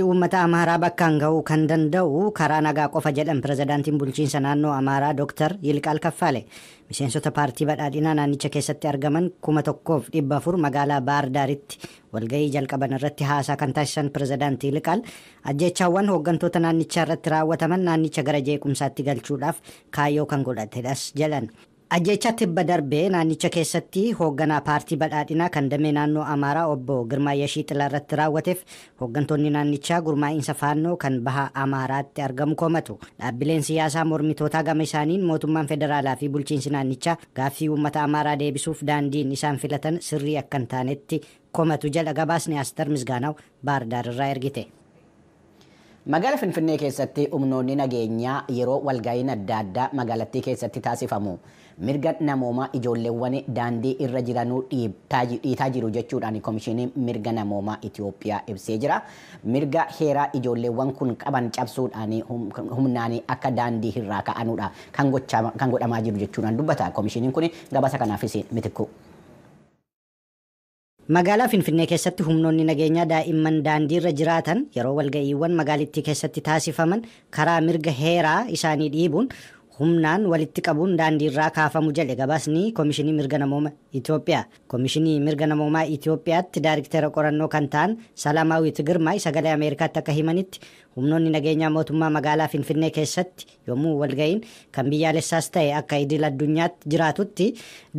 Uummata Amaaraa bakkaan ga'uu kan danda'u karaa nagaa qofa jedhan pirezidaantiin bulchiinsa naannoo Amaaraa Dr. Yilqaal Kaffaale. Miseensota paartii badhaadhinaa naannicha keessatti argaman 1400 magaalaa Baahir Daaritti walgahii jalqaban irratti haasaa kan taasisan pirezidaantii Yilqaal, ajjeechaawwan hooggantoota naannichaa irratti raawwataman naannicha gara jeequmsaatti galchuudhaaf kaayyoo kan godhatedhas jedhan. Ajjeechaa tibba darbee naannicha keessatti hoogganaa paartii badhaadhinaa kan damee naannoo Amaaraa obbo Girmaa Yashii Xilaa irratti raawwateef hooggantoonni naannichaa gurmaa'insa faannoo kan baha Amaaraatti argamu komatu. Dhaabbileen siyaasaa mormitootaa gama isaaniin mootummaan federaalaa fi bulchiinsi naannichaa gaaffii uummata Amaaraa deebisuuf daandiin isaan filatan sirrii akka hin taanetti komatu jedha gabaasni Aster Misgaanaw Baardaar irraa ergite. Magaala Finfinnee keessatti humnoonni nageenyaa yeroo walga'iin adda addaa magaalattii keessatti taasifamu mirga namoomaa ijoolleewwan daandii irra jiranuu dhiitaa jiru jechuudhaan Komishinii Mirga Namoomaa Itoophiyaa ibsee jira. Mirga heeraa ijoolleewwan kun qaban cabsuudhaan humnaan akka daandii irraa ka'anudha kan godhamaa jiru jechuudhaan dubbata. Komishiniin kun gabaasa kanaafis Mitikku. Magaalaa Finfinnee keessatti humnoonni nageenyaa daa'imman daandiirra jiraatan yeroo walga'iiwwan magaalittii keessatti taasifaman karaa mirga heeraa isaanii dhiibuun humnaan walitti qabuun daandiirraa kaafamu jedhe gabaasni Komishinii Mirga Namooma Itoophiyaa. Komishinii Mirga Namoomaa Itoophiyaatti daariktera qorannoo kan ta'an Salaamaawit Girmaay Sagalee Ameerikaatti akka himanitti, humnoonni nageenyaa mootummaa magaalaa Finfinnee keessatti yommuu walga'iin kan biyyaalessaas ta'e akka idil addunyaatti jiraatutti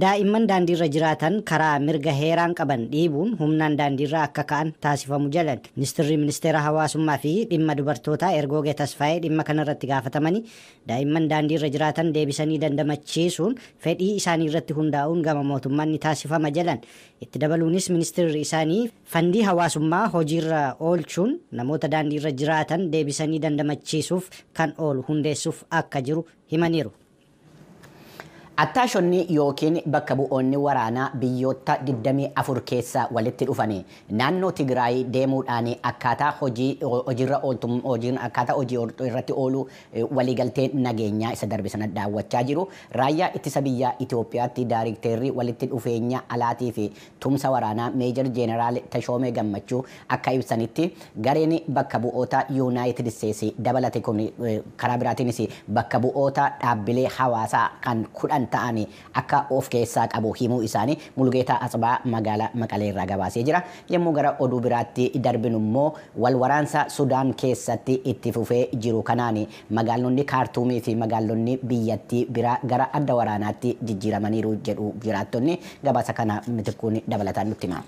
daa'imman daandiirra jiraatan karaa mirga heeraan qaban dhiibuun humnaan daandiirra akka ka'an taasifamu jedhan. Ministeerri Ministeera Hawaasummaa fi Dhimma Dubartootaa Ergoogee Tasfaayee dhimma kanarratti gaafatamanii, daa'imman daandiirra jiraatan deebisanii dandamachiisuun fedhii isaanii irratti hundaa'uun gama mootummaan ni taasifama jedhan. Itti dabaluunis ministeerri isaanii fandii hawaasummaa hojiirra oolchuun namoota daandiirra jiraatan deebisanii dandamachiisuuf kan oolu hundeessuuf akka jiru himaniiru. Attaashonni yookiin bakka bu'oonni waraanaa biyyoota 24 keessaa walitti dhufanii naannoo Tigraay deemuudhaan akkaataa hojii hojiirra ooltum hojiin akkaataa hojii irratti oolu waliigaltee nageenyaa isa darbe sana daawwachaa jiru. Raayyaa ittisa biyyaa Itoophiyaatti daarikteerri walitti dhufeenya alaatii fi tumsa waraanaa Meejar Jeeneraal Tashoomee Gammachuu akka ibsanitti, gareen bakka bu'oota Yuunaayitid Isteetsi dabalate kun karaa biraatiinis bakka bu'oota dhaabbilee hawaasaa kan 10 ta'anii akka of keessaa qabu himuu isaanii Mulugeetaa Asbaa magaalaa Maqalee irraa gabaasee jira. Yommuu gara oduu biraatti darbinu immoo, wal waraansa Sudaan keessatti itti fufee jiru kanaan magaalonni Kaartuumii fi magaalonni biyyattii biraa gara adda waraanaatti jijjiiramaniiru jedhu jiraattonni. Gabaasa kana Mitikkuun dabalataan nutti hima.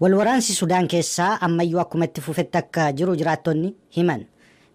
Walwaraansi Sudaan keessaa ammayyuu akkuma itti fufetti akka jiru jiraattonni himan.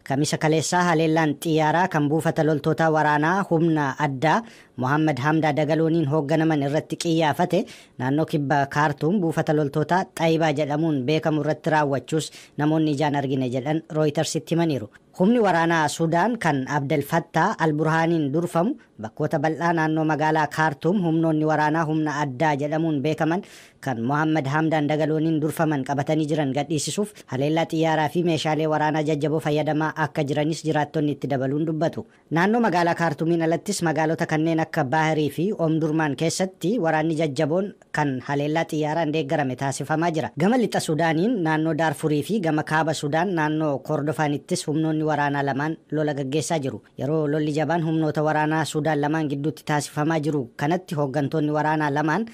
Kamisa kaleessaa haleellaan xiyyaaraa kan buufata loltoota waraanaa humna addaa Mohammad Hamdaa Dagalooniin hoogganaman irratti qiyyaafate naannoo kibba Kaartuum buufata loltoota Xaayibaa jedhamuun beekamu irratti raawwachuus namoonni ijaan argine jedhan Rooyitersitti himaniiru. Humni waraanaa Sudaan kan Abdel Fattah al-Burhaaniin durfamu bakkoota bal'aa naannoo magaalaa Kaartuum humnoonni waraanaa humna addaa jedhamuun beekaman kan Mohammad Hamdaan Dagalooniin durfaman qabatanii jiran gadhiisisuuf haleellaa xiyyaaraa fi meeshaalee waraanaa jajjaboo fayyadamaa akka jiranis jiraattonni itti dabaluun dubbatu. Naannoo magaalaa Kaartuumiin alattis magaalota kanneen akka Baahirii fi Omdurmaan keessatti waraanni jajjaboon kan haleellaa xiyyaaraan deeggarame taasifamaa jira. Gama lixa Sudaaniin naannoo Daarfurii fi gama kaaba Sudaan naannoo Kordofaanittis humnoonni waraanaa lamaan lola gaggeessaa jiru. Yeroo lolli jabaan humnoota waraanaa Sudaan lamaan gidduutti taasifamaa jiru kanatti hooggantoonni waraanaa lamaan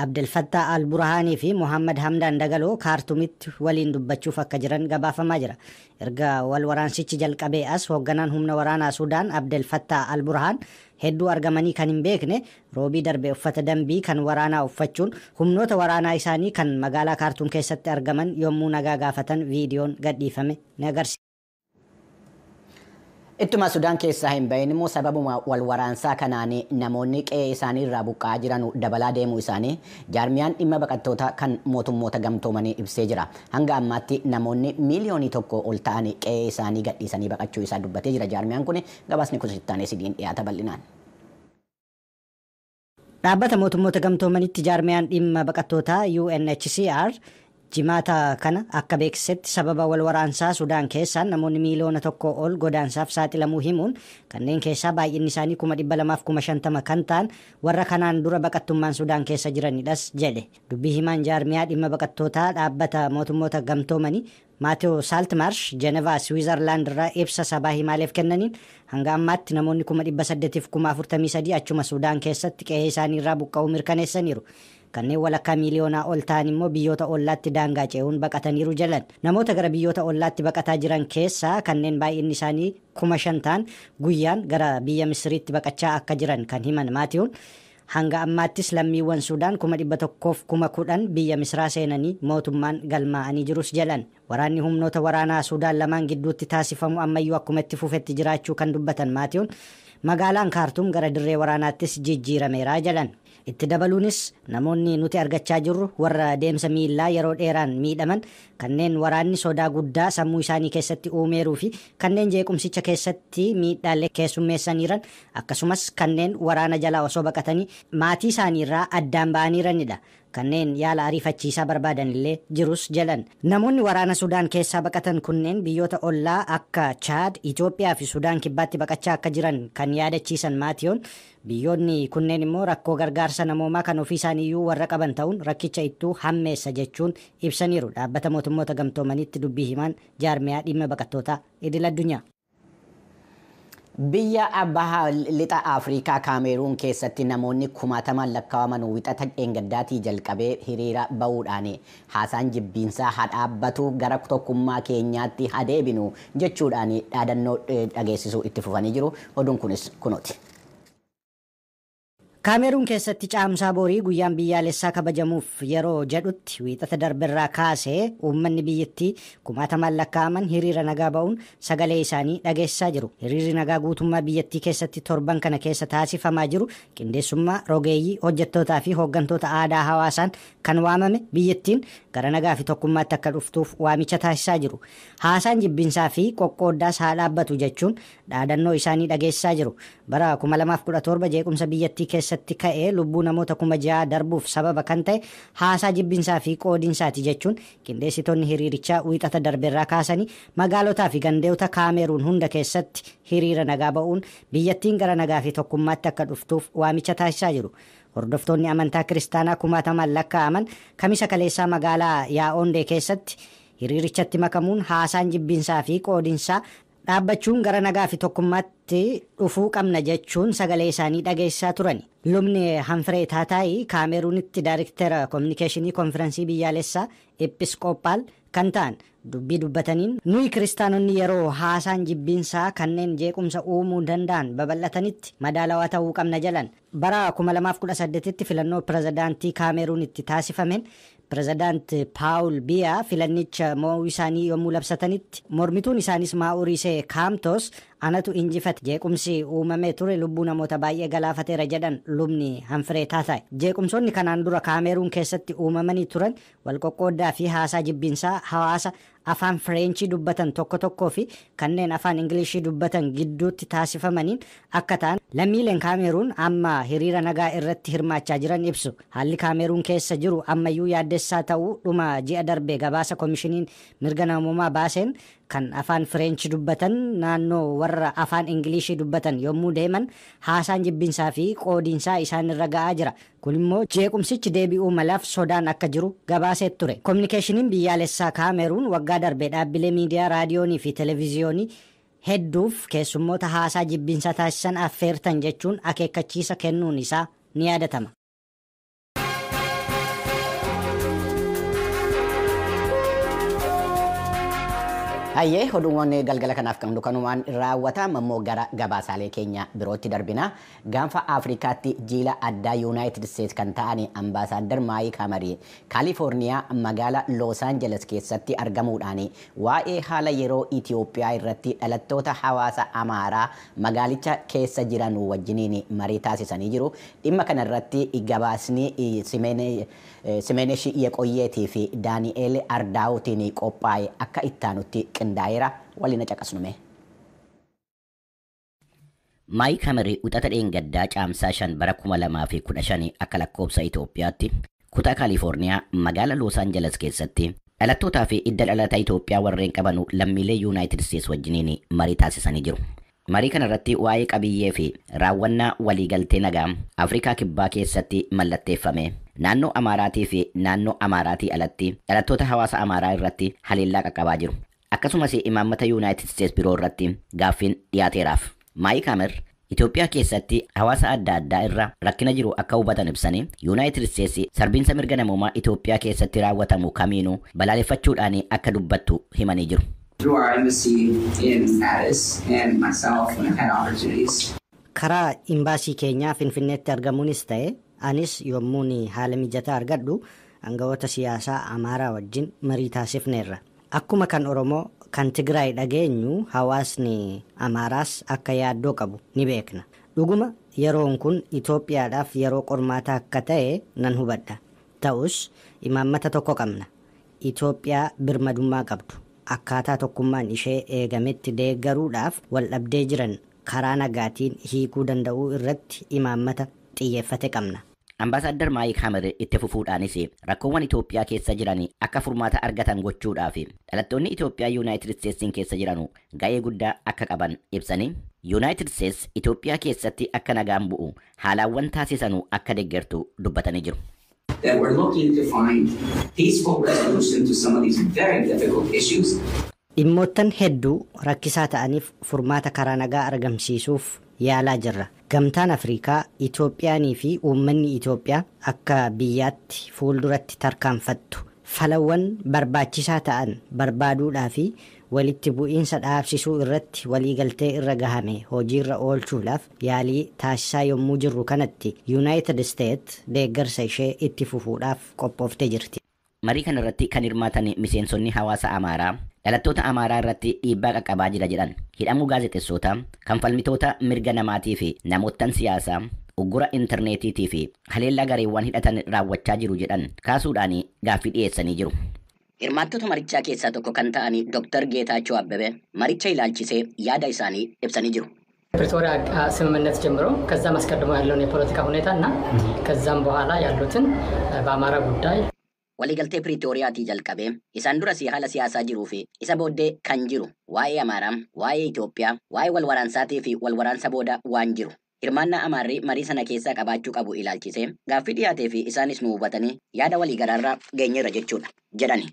Abdel Fattah al-Burhaanii fi Mohammad Hamdaan Dagaloo Kaartumitti waliin dubbachuuf akka jiran gabaafamaa jira. Erga wal waraansichi jalqabee as hoogganaan humna waraanaa Sudaan Abdel Fattah al-Burhaan hedduu argamanii kan hin beekne roobii darbe uffata dambii kan waraanaa uffachuun humnoota waraanaa isaanii kan magaalaa Kaartuum keessatti argaman yommuu nagaa gaafatan viidiyoon gadhiifame ni agarsiisa. Ittuma Sudaan keessaa hin bahin immoo, sababuma wal waraansaa kanaan namoonni qe'ee isaanii irraa buqqa'aa jiran dabalaa deemuu isaanii jaarmiyaan dhimma baqattoota kan mootummoota gamtoomanii ibsee jira. Hanga ammaatti namoonni miiliyoonii 1 ol ta'an qe'ee isaanii gadhiisanii baqachuu isaa dubbatee jira jaarmiyaan kun. Gabaasni kun sittaanee sidiin dhiyaata bal'inaan. Dhaabbata mootummoota gamtoomanitti jaarmiyaan dhimma baqattootaa UNHCR Jimaata kana akka beeksisetti sababa wal waraansaa Sudaan keessaan namoonni 1 miiliyoona ol godaansaaf saaxilamuu himuun, kanneen keessaa baay'inni isaanii 250,000 kan ta'an warra kanaan dura baqattummaan Sudaan keessa jiranidhas jedhe. Dubbii himaan jaarmiyaa dhimma baqattootaa Dhaabbata Mootummoota Gamtoomanii Maatew Saaltmarsh Jenevaa, Siwiizerlaand irraa ibsa sabaa himaaleef kennaniin, hanga ammaatti namoonni 843,000 achuma Sudaan keessatti qe'ee isaanii irraa buqqa'uu mirkaneessaniiru. Kanneen walakkaa miiliyoonaa ol ta'an immoo biyyoota ollaatti daangaa ce'uun baqataniiru jedhan. Namoota gara biyyoota ollaatti baqataa jiran keessaa kanneen baay'inni isaanii 5,000 ta'an guyyaan gara biyya Misiriitti baqachaa akka jiran kan himan Maatiyuun, hanga ammaattis lammiiwwan Sudaan 110,010 biyya Misraa seenanii mootummaan galmaa'anii jirus jedhan. Waraanni humnoota waraanaa Sudaan lamaan gidduutti taasifamu ammayyuu akkuma itti fufetti jiraachuu kan dubbatan Maatiyuun, magaalaan Kaartuum gara dirree waraanaattis jijjiirameera jedhan. Itti dabaluunis, namoonni nuti argachaa jirru warra deemsa miillaa yeroo dheeraan miidhaman, kanneen waraanni sodaa guddaa sammuu isaanii keessatti uumeeruu fi kanneen jeequmsicha keessatti miidhaalee keessummeessaniiran, akkasumas kanneen waraana jalaa osoo baqatanii maatii isaaniirraa addaan ba'aniiranidha. Kanneen yaala ariifachiisaa barbaadan illee jirus jedhan. Namoonni waraana Sudaan keessaa baqatan kunneen biyyoota ollaa akka Chaad, Itoophiyaa fi Sudaan Kibbaatti baqachaa akka jiran kan yaadachiisan Maatiyoon, biyyoonni kunneen immoo rakkoo gargaarsa namoomaa kan ofii isaaniiyyuu warra qaban ta'uun rakkicha ittuu hammeessa jechuun ibsaniiru. Dhaabbata Mootummoota Gamtoomanitti dubbii himaan jaarmiyaa dhimma baqattootaa idil addunyaa. Biyya baha lixa Afrikaa Kaameruun keessatti namoonni kumaatamaan lakkaa'aman Wixata dheengaddaatii jalqabee hiriira bahuudhaan, haasaan jibbiinsaa haa dhaabbatu, gara tokkummaa keenyaatti haa deebinu jechuudhaan dhaadannoo dhageessisuu itti fufanii jiru. Oduun kunis kunuuti. Kaameruun keessatti Caamsaa borii guyyaan biyyaalessaa kabajamuuf yeroo jedhutti, Wiixata darberraa kaasee uummanni biyyattii kumaatamaan lakkaa'aman hiriira nagaa ba'uun sagalee isaanii dhageessisaa jiru. Hiriirri nagaa guutummaa biyyattii keessatti torban kana keessa taasifamaa jiru qindeessummaa rogeeyyii, hojjettootaa fi hooggantoota aadaa hawaasaan kan waamame, biyyattiin gara nagaa fi tokkummaatti akka dhuftuuf waamicha taasisaa jiru. Haasaan jibbinsaa fi qoqqooddaas haa dhaabbatu jechuun dhaadannoo isaanii dhageessisaa jiru. Bara 2017 jeequmsa biyyattii keessatti ka'ee lubbuu namoota 6,000 darbuuf sababa kan ta'e haasaa jibbinsaa fi qoodinsaati jechuun qindeessitoonni hiriirichaa Wiixata darbeerraa kaasanii magaalotaa fi gandeota Kaameruun hunda keessatti hiriira nagaa ba'uun biyyattiin gara nagaa fi tokkummaatti akka dhuftuuf waamicha taasisaa jiru. Hordoftoonni amantaa kiristaanaa kumaatamaan lakkaa'aman Kamisa kaleessaa magaalaa Yaa'oondee keessatti hiriirichatti makamuun, haasaan jibbinsaa fi qoodinsaa dhaabbachuun gara nagaa fi tokkummaatti dhufuu qabna jechuun sagalee isaanii dhageessisaa turani. Lubni Hanfiree Taataayi Kaameruunitti daariktera koominikeeshinii Konfirensii Biyyaalessaa Episkoopaal kan ta'an dubbii dubbataniin, nuyi kiristaanonni yeroo haasaan jibbiinsaa kanneen jeequmsa uumuu danda'an babal'atanitti madaalawaa ta'uu qabna jedhan. Bara 2018tti filannoo pirezidaantii Kaameruunitti taasifameen pirezidaant Paawul Biyaa filannicha mo'uu isaanii yommuu labsatanitti, mormituun isaanis Maa'urisee Kaamtoos anatu injifate, jeequmsi uumamee ture lubbuu namoota baay'ee galaafateera jedhan lubni Hanfiree Taataay. Jeequmsoonni kanaan dura Kaameruun keessatti uumamanii turan walqoqqooddaa fi haasaa jibbiinsaa hawaasa afaan Fireenchii dubbatan tokko tokkoo fi kanneen afaan Ingilishii dubbatan gidduutti taasifamaniin akka ta'an lammiileen Kaameruun amma hiriira nagaa irratti hirmaachaa jiran ibsu. Haalli Kaameruun keessa jiru ammayyuu yaaddessaa ta'uu dhuma ji'a darbe gabaasa koomishiniin mirga namoomaa baaseen, kan afaan Fireenchii dubbatan naannoo warra afaan Ingilishii dubbatan yommuu deeman haasaan jibbinsaa fi qoodiinsaa isaanirra ga'aa jira. Kun immoo jeequmsichi deebi'uu malaaf sodaan akka jiru gabaasee ture. Kominikeeshiniin biyyaalessaa Kaameruun waggaa darbe dhaabbilee miidiyaa raadiyoonii fi televiziyoonii hedduuf keessummoota haasaa jibbinsaa taasisan affeertan jechuun akeekkachiisa kennuun isaa ni yaadatama. Hayyee, oduuwwan galgala kanaaf qabnu kanumaan raawwata. Ammoo gara gabaasaalee keenya birootti darbina. Gaanfa Afrikaatti jiila addaa Yuunaayitid Isteetsi kan ta'an Ambaasaaddar Maayik Hamarii Kaalifoorniyaa magaalaa Loos Aanjeles keessatti argamuudhaan waa'ee haala yeroo Itoophiyaa irratti dhalattoota hawaasa Amaaraa magaalicha keessa jiran wajjiniin marii taasisanii jiru. Dhimma kanarratti gabaasni Simeenesh Yeqoyyeetii fi Daani'eel Ardaawutiin qophaa'e akka ittaanutti qindaa'eera, waliin caqasnume. Maayik Hamarii Wixata dheengaddaa Caamsaa 5 bara 2015 akka lakkoobsa Itoophiyaatti kutaa Kaalifoorniyaa magaalaa Loos Aanjeles keessatti dhalattootaa fi hidda dhalata Itoophiyaa warreen qabanu lammiilee Yuunaayitid Isteets wajjiniin marii taasisanii jiru. Marii kanarratti waa'ee qabiyyee fi raawwannaa waliigaltee nagaa Afrikaa Kibbaa keessatti mallatteeffame naannoo Amaaraatii fi naannoo Amaaraatii alatti dhalattoota hawaasa Amaaraa irratti haleellaa qaqqabaa jiru. Akkasumas imaammata Yuunaayitid Isteets biroo irratti gaaffiin dhiyaateeraaf. Maayik Hamer Itoophiyaa keessatti hawaasa adda addaa irra rakkina jiru akka hubatan ibsanii, Yuunaayitid Isteets sarbiinsa mirga namoomaa Itoophiyaa keessatti raawwatamu kamiinuu balaaleffachuudhaan akka dubbattu himanii jiru. Through our embassy in Addis and myself when I've had opportunities. Karaa imbaasii keenyaa Finfinneetti argamuunis ta'e anis yommuun haala mijataa argadhu aangawoota siyaasaa Amaaraa wajjin marii taasifneerra. Akkuma kan Oromoo kan Tigraay dhageenyu, hawaasni Amaaraas akka yaaddoo qabu ni beekna. Dhuguma yeroon kun Itoophiyaadhaaf yeroo qormaataa akka ta'e nan hubadha. Ta'us imaammata tokko qabna. Itoophiyaa birmadummaa qabdu, akkaataa tokkummaan ishee eegametti deeggaruudhaaf wal dhabdee jiran karaa nagaatiin hiikuu danda'uu irratti imaammata xiyyeeffate qabna. Ambaasaddar Maayik Hamer itti fufuudhaanis rakkoowwan Itoophiyaa keessa jiran akka furmaata argatan gochuudhaaf dhalattoonni Itoophiyaa Yuunaayitid Isteetsiin keessa jiran ga'ee guddaa akka qaban ibsanii, Yuunaayitid Isteets Itoophiyaa keessatti akka nagaan bu'u haalaawwan taasisanu akka deeggartu dubbatanii jiru. That we're looking to find peaceful resolution to some of these very difficult issues. Dhimmoottan hedduu rakkisaa ta'aniif furmaata karaa nagaa argamsiisuuf yaalaa jirra. Gamtaan Afrikaa Itoophiyaanii fi uummanni Itoophiyaa akka biyyaatti fuulduratti tarkaanfattu, falawwan barbaachisaa ta'an barbaaduudhaa fi walitti bu'iinsa dhaabsisuu irratti waliigaltee irra gahame hojiirra oolchuudhaaf yaalii taasisaa yommuu jirru kanatti, Yuunaayitid Isteet deeggarsa ishee itti fufuudhaaf qophooftee jirti. Marii kanarratti kan hirmaatan miseensonni hawaasa Amaaraa dhalattoota Amaaraa irratti dhiibbaa qaqqabaa jira jedhan, hidhamuu gaazexeessootaa, kanfalmitoota mirga namaatii fi namoottan siyaasaa, uggura intarneetiitii fi haleellaa gareewwan hidhatan raawwachaa jiru jedhan kaasuudhaan gaaffii dhiyeessanii jiru. Hirmaattota marichaa keessaa tokko kan ta'an Dr. Geetaachoo Abbabee maricha ilaalchisee yaada isaanii ibsanii jiru. ፕሪቶሪያ ስምምነት ጀምሮ ከዛም አስቀድሞ ያለውን የፖለቲካ ሁኔታ እና ከዛም በኋላ ያሉትን በአማራ ጉዳይ Waliigaltee Piriitooriyaatii jalqabee isaan duras haala siyaasaa jiruu fi isa booddee kan jiru, waa'ee Amaaraa, waa'ee Itoophiyaa, waa'ee wal waraansaatii fi wal waraansa booda waan jiru, hirmaannaa Amaarri marii sana keessaa qabaachuu qabu ilaalchisee gaaffii dhiyaatee fi isaanis nu hubatanii yaada walii garaarraa geenyeerra jechuudha jedhani.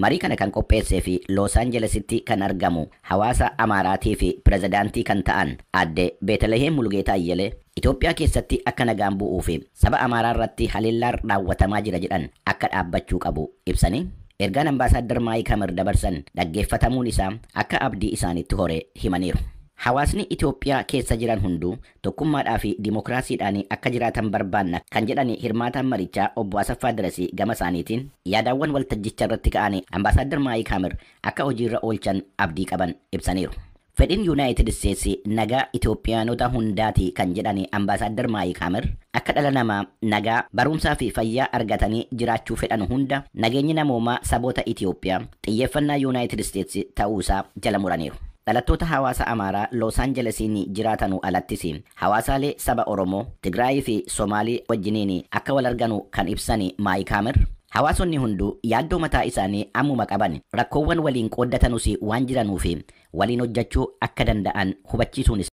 Marii kana kan qopheessee fi Loos Aanjelesitti kan argamu hawaasa Amaaraatii fi pirezidaantii kan ta'an aadde Beetalaheem Mulugeetaa Ayyalee Itoophiyaa keessatti akka nagaan bu'uu fi saba Amaaraa irratti haleellaan raawwatamaa jira jedhan akka dhaabbachuu qabu ibsanii, ergaan ambaasaaddar Maayik Hamer dabarsan dhaggeeffatamuun isaa akka abdii isaanitti hore himaniiru. Hawaasni Itoophiyaa keessa jiran hunduu tokkummaadhaa fi dimookiraasiidhaan akka jiraatan barbaanna kan jedhan hirmaataan marichaa obbo Asaffaa Darasii gama isaaniitiin yaadaawwan waltajjicha irratti ka'an ambaasaaddar Maayik Hamer akka hojiirra oolchan abdii qaban ibsaniiru. Fedhiin Yuunaayitid Isteetsi nagaa Itoophiyaanota hundaati kan jedhan ambaasaaddar Maayik Hamer, akka dhala namaa nagaa, barumsaa fi fayyaa argatanii jiraachuu fedhan hunda nageenyi namoomaa saboota Itoophiyaa xiyyeeffannaa Yuunaayitid Isteetsi ta'uusaa jala muraniiru. Dhalattoota hawaasa Amaaraa Loos Aanjelesiin jiraatanu alattis hawaasaalee saba Oromoo, Tigraayii fi Somaalii wajjiniin akka wal arganu kan ibsan Maayik Hamer, hawaasonni hunduu yaaddoo mataa isaanii ammuma qaban, rakkoowwan waliin qooddatanus waan jiranuu fi waliin hojjechuu akka danda'an hubachiisuun